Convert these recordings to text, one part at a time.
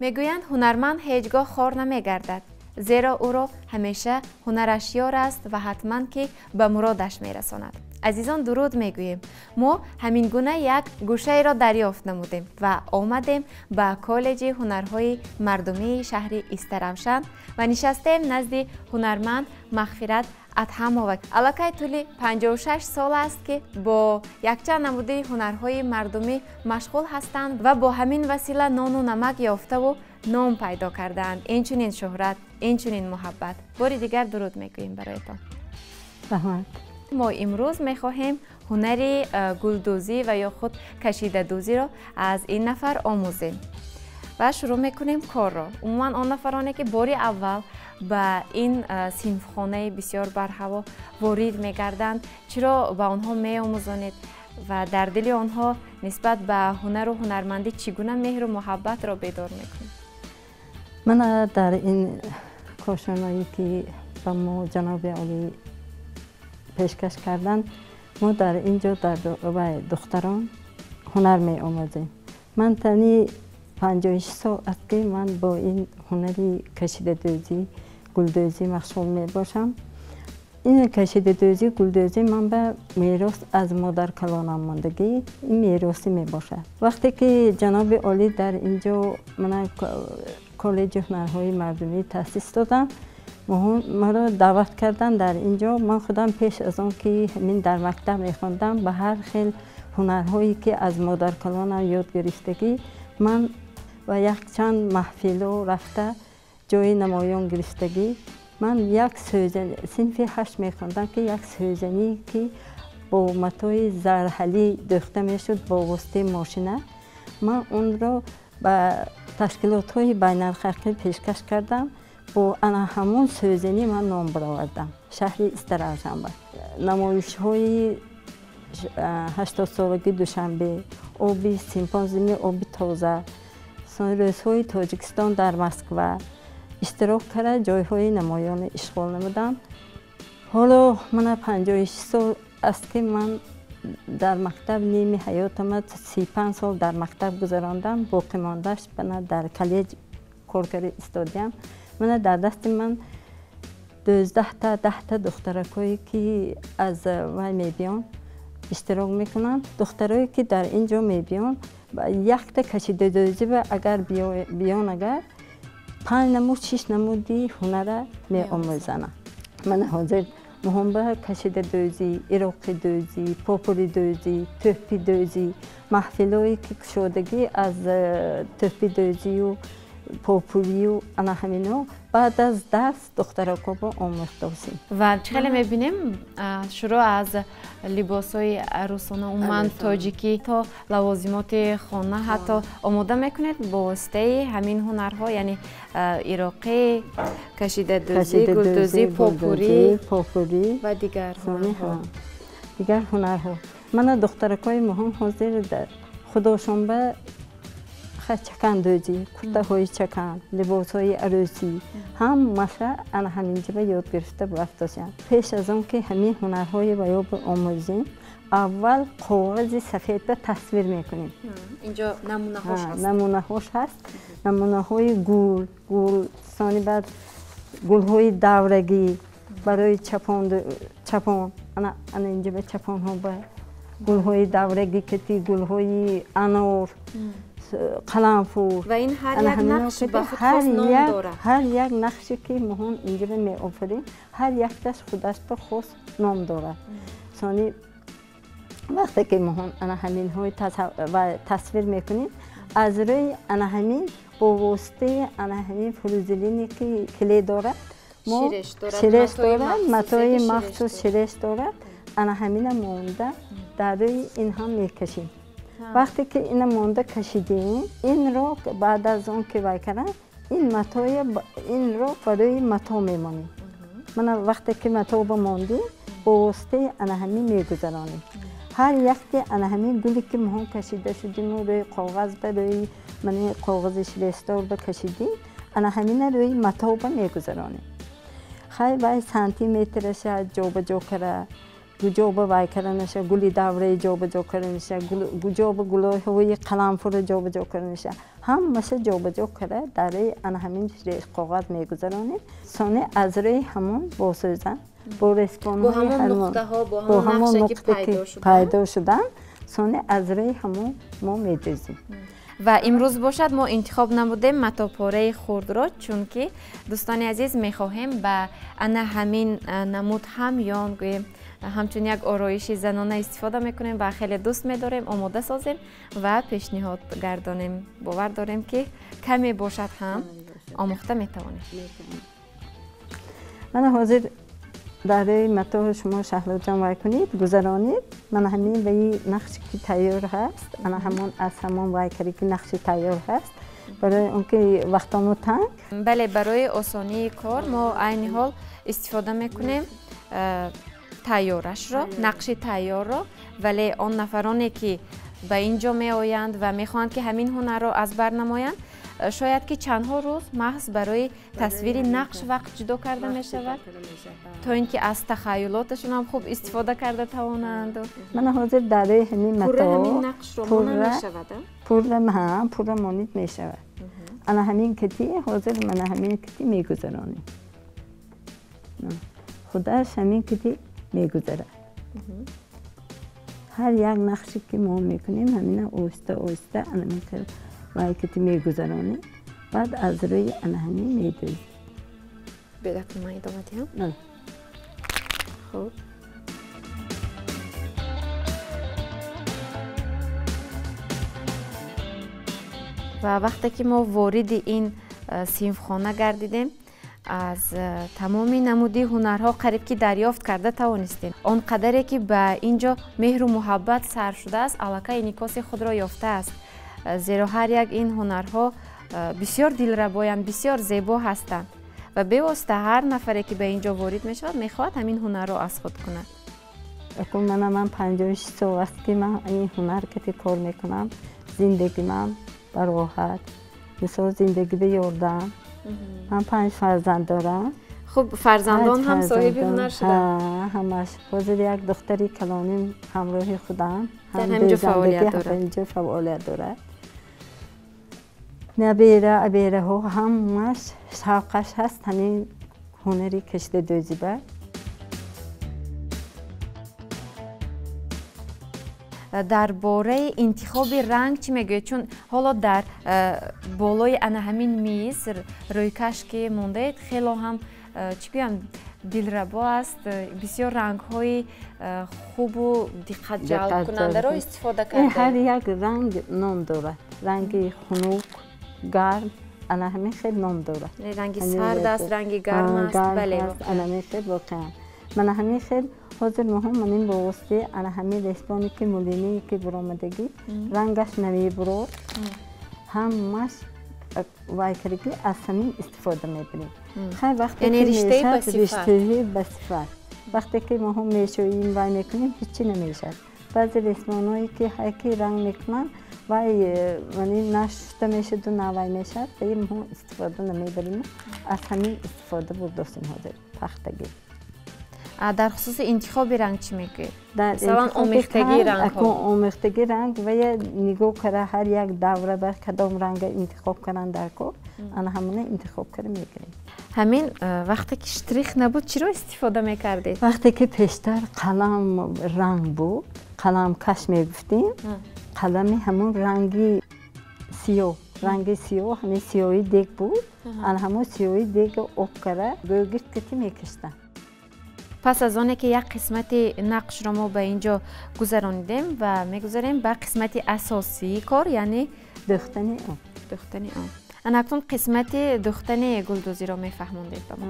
Мегӯянд, ҳунарманд ҳеҷ гоҳ хор намегардад, зеро ӯро ҳамеша ҳунараш ёр аст ва ҳатман ки ба муродаш мерасонад. Азизон, дуруд мегӯем. Мо ҳамин гуна як гӯшаеро дарёфт намудем ва омадем ба коллеҷи ҳунарҳои мардумии шаҳри Истаравшан ва нишастем назди ҳунарманд Мағфират Адҳамова. Аллакай тӯли 56 сол аст, ки бо якчанд намуди ҳунарҳои мардумӣ машғул ҳастанд ва бо ҳамин васила нону намак ёфтаву ном пайдо кардаанд, инчунин шӯҳрат, инчунин муҳаббат. Бори дигар дуруд мегӯем бароятон. Раҳмат. Мо имрӯз мехоҳем ҳунари гулдӯзӣ ва ё худ кашидадӯзиро аз ин нафар омӯзем ва шурӯъ мекунем корро. Умуман, он нафароне, ки бори аввал ба ин синфхонаи бисёр барҳаво ворид мегарданд, чиро ба онҳо меомӯзонед ва дар дили онҳо нисбат ба ҳунару ҳунармандӣ чӣ гуна меҳру муҳаббатро бедор мекунед? Мана, дар ин кошоное, ки ба мо ҷаноби олӣ пешкаш карданд, мо дар ин ҷо дар духтарон ҳунар меомӯзем. Ман тани 56 сол аст, ки ман бо ин ҳунари кашидадӯзӣ, гулдӯзӣ машғул мебошам. Ин кашидадӯзӣ, гулдӯзӣ ман ба мерос аз модаркалонам мондагӣ, ин меросӣ мебошад. Вақте ки ҷаноби олӣ дар ин ҷо мана коллеҷи ҳунарҳои мардумӣ таъсис доданд, маро даъват карданд. Дар ин ҷо ман худам пеш аз он ки ҳамин дар мактаб мехондам, ба ҳар хел ҳунарҳое, ки аз модаркалонам ёд гирифтагӣ, ман ба якчанд маҳфило рафта, ҷои намоён гирифтагӣ. Ман як сӯзан, синфи ҳашт мехондам, ки як сӯзанӣ, ки бо матои зарҳалӣ дӯхта мешуд бо воситаи мошина, ман онро ба ташкилотҳои байналхалқӣ пешкаш кардам. Бо ана ҳамон сӯзанӣ ман ном баровардам шаҳри Истаравшанба. Намоишҳои 80-солагии Душанбе, оби симпозиуми оби тоза, рӯзҳои Тоҷикистон дар Москва иштирок карда, ҷойҳои намоёни ишғол намудам. Ҳоло мана 56 сол аст, ки ман дар мактаб, ними ҳаётама, 35 сол дар мактаб гузарондам, боқимондааш мана дар коллеҷ кор карда истодиям. Мана, дар дасти ман 12-та, 10-та духтаракое, ки аз вай мебиён, иштирок мекунанд. Духтарое, ки дар ин ҷо мебиён, якта кашидадӯзиба агар биён, агар панҷ намуд, шиш намуди ҳунара меомӯзананд. Мана, ҳозир муҳимба кашидадӯзӣ, ироқидӯзӣ, попуридӯзӣ, тӯҳпидӯзӣ, маҳфилое, ки кушодагӣ аз тӯҳпидӯзию попурию ана ҳамино баъд аз дарс духтаракҳоро омӯхтосем. Ва чӣ хеле мебинем, шурӯъ аз либосҳои арӯсона, умуман тоҷикӣ, то лавозимоти хона ҳатто омода мекунед бо воситаи ҳамин ҳунарҳо, яъне ироқӣ, кашидадӯзӣ, гулдӯзӣ, попурӣ попурӣ ва дигар ҳунарҳо. Дигар ҳунарҳо. Мана, духтаракҳои муҳим ҳозир худошон ба чакандӯзӣ, куртаҳои чакан, либосҳои арӯсӣ, ҳамаша ана ҳаминҷиба ёд гирифта рафтосиям. Пеш аз он ки ҳамин ҳунарҳои ва ё омӯзем, аввал коғази сафедба тасвир мекунем. Инҷо намунаҳош ҳаст. Намунаҳош ҳаст, намунаҳои гул, гул, сони баъд гулҳои даврагӣ барои чапон, чапон. Ана инҷиба чапонҳо ба гулҳои даврагӣ кати гулҳои анор, қаламфур. Ва ин ҳар як нақш ба худ хос ном дорад. Ҳар як нақше, ки моҳон инҷиба меофарем, ҳар якташ худаш ба хос ном дорад. Сони вақте ки моҳон ана ҳаминҳои тасвир мекунем, аз рӯи ана ҳамин, бо воситаи ана ҳамин флюзелине, ки клей дорад, ширеш дорад, матои махсус ширеш дорад, ана ҳамина монда дар рӯи ин ҳам мекашем. Вақте ки ина монда кашидем, инро баъд аз он ки вай кардам, ин матоя, инро барои мато мемонем. Мана, вақте ки матоба мондем, бо воситаи ана ҳамин мегузаронем. Ҳар якте ана ҳамин гуле, ки моҳон кашида шудиму рӯи коғаз ба рӯи мани коғази ширестор ба кашидем, ана ҳамина рӯи матоба мегузаронем. Хай, вай сантиметраша ҷобаҷо кара, гуҷоба вай кара наша, гули давраи ҷобаҷо кара наша, гуҷоба гулҳои қаламфура ҷобаҷо кара наша. Ҳамаша ҷобаҷо карда дар рӯи ана ҳамин коғаз мегузаронем. Сони аз рӯи ҳамон бо сӯзан, бо респонҳои бо ҳамон нуқта ки пайдо шуданд, сони аз рӯи ҳамон мо медӯзем. Ва имрӯз бошад мо интихоб намудем матопораи хурдро, чунки дӯстони азиз мехоҳем ба ана ҳамин намуд ҳам ён гӯем ҳамчун як ороиши занона истифода мекунем ва хеле дӯст медорем, омода созем ва пешниҳод гардонем. Бовар дорем ки каме бошад ҳам омӯхта метавонем. Мана ҳозир дар рӯи матоҳ шумо Шаҳлоҷон вай кунед, гузаронед. Мана ҳамин ваи нақше ки тайёр ҳаст, ана ҳамон аз ҳамон вай карди ки нақши тайёр ҳаст, барои он ки вақтомо танг. Бале, барои осонии кор мо айни ҳол истифода мекунем тайёрашро, нақши тайёрро, вале он нафароне ки ба ин ҷо меоянд ва мехоҳанд ки ҳамин ҳунарро аз бар намоянд, шояд ки чандҳо рӯз маҳз барои тасвири нақш вақт ҷудо карда мешавад, то ин ки аз тахайюлоташон ҳам хуб истифода карда тавонанд. Мана ҳозир дар рӯи ҳамин матоъ пурра монид мешавад. Ана ҳамин кити ҳозир мана ҳамин кити мегузаронем. Худаш ҳамин кити мегузарад. Ҳар як нақше ки мо мекунем ҳамина оҳиста оҳиста ана мехел вай кити мегузаронем, баъд аз рӯи ана ҳамин медӯзем. Бедакун ман идома диҳам? Хуб. Ва вақте ки мо вориди ин синфхона гардидем, аз тамоми намуди ҳунарҳо қариб ки дарёфт карда тавонистем. Он қадаре ки ба ин ҷо меҳру муҳаббат сар шудааст, аллакай инъикоси худро ёфтааст. Зеро ҳар як ин ҳунарҳо бисёр дилрабоянд, бисёр зебо ҳастанд ва бевосита ҳар нафаре ки ба ин ҷо ворид мешавад, мехоҳад ҳамин ҳунарро аз худ кунад. Акун ман 56 сол аст ки ман ин ҳунар кати кор мекунам. Зиндагимам бароҳат, мисол зиндагӣ ба ёрдам. Ман 5 фарзанд дорам. Хуб, фарзандон ҳам соҳиби ҳунар шуданд? Ҳамаш. Ҳозир як духтари калоним ҳамроҳи худам. Дар ҳамин ҷо фаъолият дорад. Ҳамин ҷо фаъолият дорад. Набера, абераҳо ҳамаш шавқаш ҳаст ҳамин ҳунари кашидадӯзӣ ба. Дар бораи интихоби ранг чӣ мегӯед? Чун ҳоло дар болои ана ҳамин миз рӯйкаш ки мондаед, хело ҳам чӣ гӯям дилрабо аст, бисёр рангҳои хубу диққатҷалбкунандаро истифода кардаед. Ҳар як ранг ном дорад. Ранги хунук, гарм, ана ҳамин хел ном дорад. Ранги сард аст, ранги гарм аст. Бале, ана ҳамин хел воқеан. Мана ҳамин хел ҳозир моҳо манин бо воситаи ана ҳамин респоне ки мулиние ки буромадагӣ, рангаш намебурод, ҳамаш вай кардагӣ аз ҳамин истифода мебарем. Хай вақте ки мешавад риштаи ба сифат. Вақте ки моҳо мешӯем вай мекунем, ҳеҷ намешавад. Баъзе ресмонҳое ки ҳай ки ранг мекунанд, вай манин на шуста мешаваду на вай мешавад, ба ин моҳо истифода намебарем. Аз ҳамин истифода бурдостем ҳозир пахтагӣ. Дар хусуси интихоби ранг чӣ мегӯед? Масалан, омехтагии рангҳо. Омехтагии ранг ва я нигоҳ кара ҳар як давра ба кадом ранга интихоб кардан дар кор, ана ҳамона интихоб кара мегирем. Ҳамин вақте ки штрих набуд, чиро истифода мекардед? Вақте ки пештар қалам ранг буд, қаламкаш мегуфтем, қалами ҳамон ранги сиёҳ, ранги сиёҳ, ҳамин сиёҳи дег буд, ана ҳамон сиёҳи дега об кара гӯгирд кати мекиштанд. Пас аз оне ки як қисмати нақшро мо ба ин ҷо гузаронидем ва мегузарем ба қисмати асосии кор, яъне дӯхтани он. Дӯхтани он. Ана акнун қисмати дӯхтани гулдӯзиро мефаҳмондед ба мо.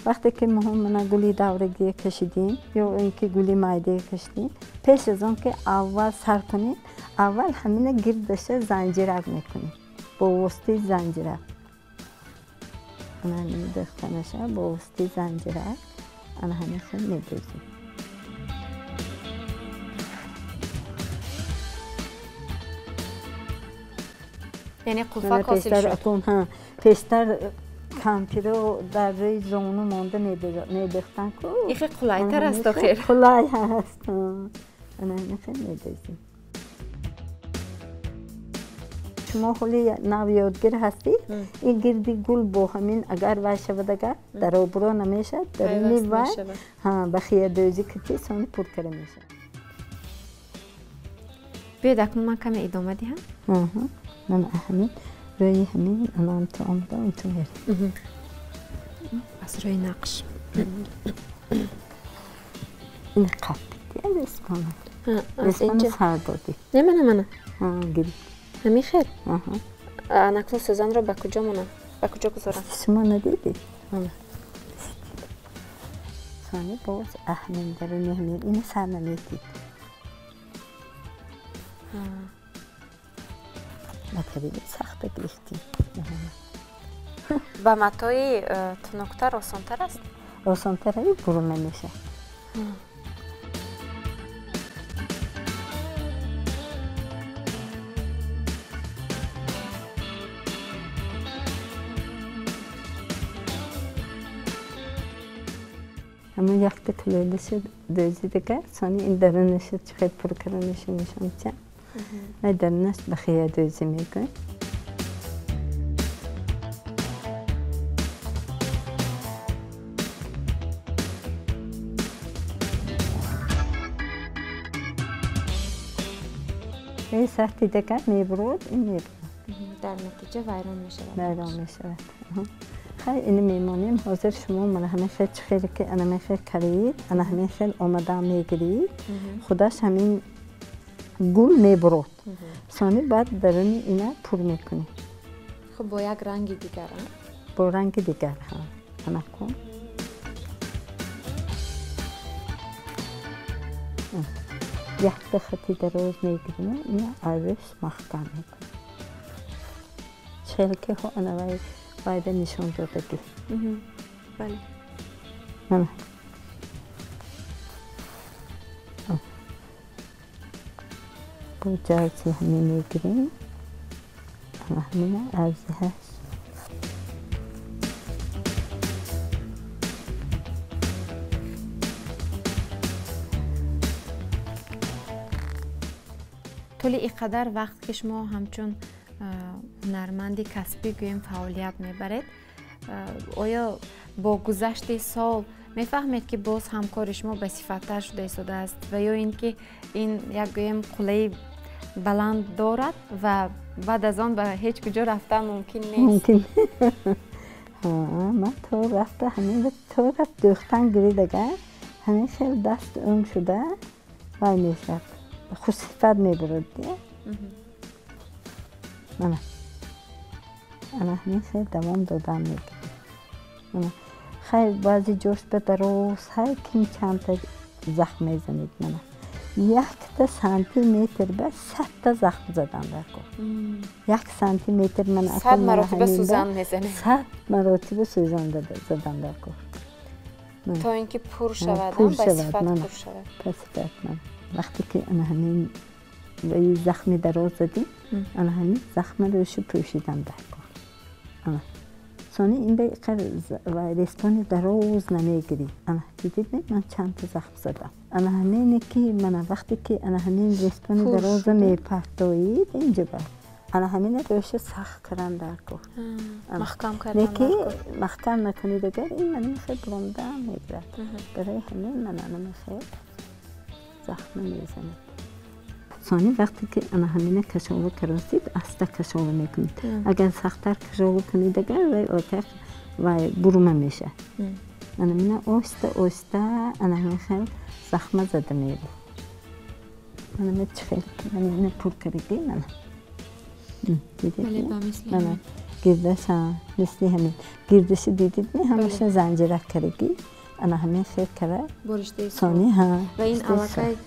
Вақте ки мо мана гули даврагие кашидем ё ин ки гули майдае кашидем, пеш аз он ки аввал сар кунем, аввал ҳамина гирдаша занҷирак мекунем бо воситаи занҷирак. Ана ҳамин дӯхтанаша бо воситаи занҷирак ана ҳамин хел медӯзем. Яъне қулфак ҳосил шуд. Пештар кампиро дар рӯи зону монда медӯхтанд ку. Ин хел қулайтар аст охир. Қулай ҳаст. Ана ҳамин хел медӯзем. Шумо ҳоли нав ёдгир ҳастед, ин гирди гул бо ҳамин агар вай шавад, агар дар обрӯ намешавад, даруни вай ба хиядӯзӣ кити сони пур карда мешавад. Биёед акнун ман каме идома диҳам. Ман ҳамин рӯи ҳамин анам то омада унту мер. Аз рӯи нақш. Ин қаппи респона. Респона сар додӣ. Не, мана мана. Гирифт. Ҳамин хел? Анакнун сӯзанро ба куҷо монам? Ба куҷо гузорам? Шумо надидед? Сони боз ҳамин даруни ҳамин ина сар наметид. Матариди сахта гирифтем. Ба матои тунуктар осонтар аст? Осонтар бурума мешавад. Ҳамон якта кулӯлаша дӯзидага, сони ин дарунаша чӣ хел пур карданаша нишон медиҳам. Вай дарунаш ба хиядӯзӣ мекунем. Ин сахти дагар мебурад, ин мебурад. Дар натиҷа вайрон мешавад. Вайрон мешавад. Хай ини мемонем. Ҳозир шумо мана ҳамин хел чӣ хеле ки ана ҳамин хел карид, ана ҳамин хел омада мегирид, худаш ҳамин гул мебурад. Сони баъд даруни ина пур мекунем. Хуб, бо як ранги дигар, а? Бо ранги дигар, ҳа. Ана кун. Якта хати дароз мегирем, ина арӯш маҳкам мекунем. Чӣ хеле ки ҳо ана вай вайда нишон додагӣ. Бале. Мана. Бо ҷарзи ҳамин мегирем. Ана ҳамина арзиҳаш. Тӯли ин қадар вақт ки шумо ҳамчун ҳунарманди касбӣ гӯем фаъолият мебаред, оё бо гузашти сол мефаҳмед ки боз ҳамкори шумо ба сифаттар шуда истодааст ва ё ин ки ин як гӯем қуллаи баланд дорад ва баъд аз он ба ҳеҷ куҷо рафтан мумкин нест? Мумкин. Ман то рафта ҳамин то рафт дӯхтан гиридага ҳамин хел даст ӯнг шуда вай мешавад, хушсифат мебурад. Мана ана ҳамин хел давом додан мегирем. Хайр, баъзе ҷош ба дароз ҳар ким чандта захм мезанед. Мана якта сантиметр ба 100та захм задан дар кор. 1 сантиметр мана 100 маротиба сӯзан мезанед. 100 маротиба сӯзан задан дар кор. То ин ки пур шавад, ба сифат пур шавад. Ба сифат. Мана вақте ки ана ҳамин захми дароз задем, ана ҳамин захма рӯшу пӯшидан дар кор. Ана сони ин ба респони дароз намегирӣ. Ана дидед, ман чандта захм задам. Ана ҳамине ки мана вақте ки ана ҳамин респони дароза мепартоид инҷо ба ана ҳамина рӯша сахт кардан дар кор. Маҳкам кардан дар кор. Маҳкам накунед агар ин мана мехел буронда мегирад. Барои ҳамин мана ана мехел захма мезанед. Сони вақте ки ана ҳамина кашова каросид, аста кашова мекунед. Агар сахттар кашова кунед агар вай отақ вай бурума мешавад. Ана мина оҳиста оҳиста ана ҳамин хел захма зада меред. Мана ма чӣ хел мана ина пур кардагӣ мана. Дидед? Мана гирдаш мисли ҳамин. Гирдаша дидед ми ҳамаша занҷирак кардагӣ. Ана ҳамин хел кара. Сони ҳа. Ва ин аллакай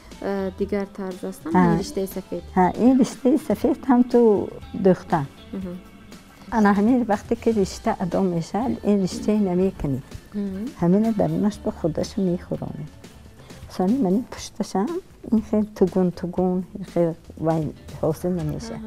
дигар тарз аст, ин риштаи сафед. Ин риштаи сафед ҳам ту дӯхтан. Ана ҳамин вақте ки ришта адо мешавад, ин риштаи намекунед. Ҳамина дарунаш ба худаша мехӯронед. Сони мани пушташам ин хел тугун тугун хел вай ҳосил намешавад.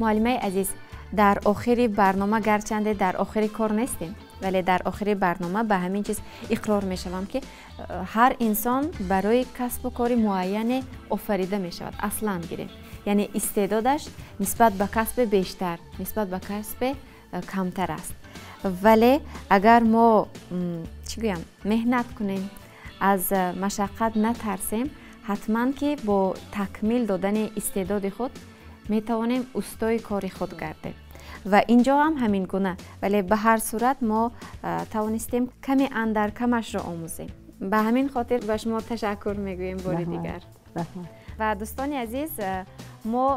Муаллимаи азиз, дар охири барнома, гарчанде дар охири кор нестем, вале дар охири барнома ба ҳамин чиз иқрор мешавам, ки ҳар инсон барои касбу кори муайяне офарида мешавад. Аслан гирем, яъне истеъдодаш нисбат ба касбе бештар, нисбат ба касбе камтар аст. Вале агар мо, чӣ гӯям, меҳнат кунем, аз машаққат натарсем, ҳатман ки бо такмил додани истеъдоди худ метавонем устои кори худ гардем. Ва ин ҷо ҳам ҳамин гуна. Вале ба ҳар сурат мо тавонистем каме андар камашро омӯзем. Ба ҳамин хотир ба шумо ташаккур мегӯем бори дигар. Ва дӯстони азиз, мо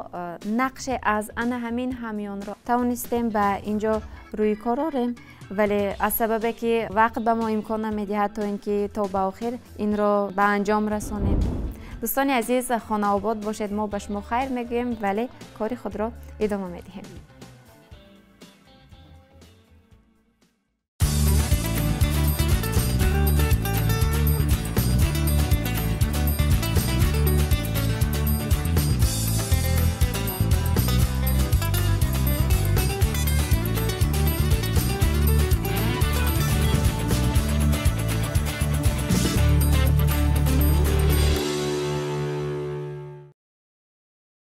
нақше аз ана ҳамин ҳамёнро тавонистем ба ин ҷо рӯи кор орем, вале аз сабабе ки вақт ба мо имкон намедиҳад, то ин ки то ба охир инро ба анҷом расонем. Дӯстони азиз, хонаобод бошед. Мо ба шумо хайр мегӯем, вале кори худро идома медиҳем.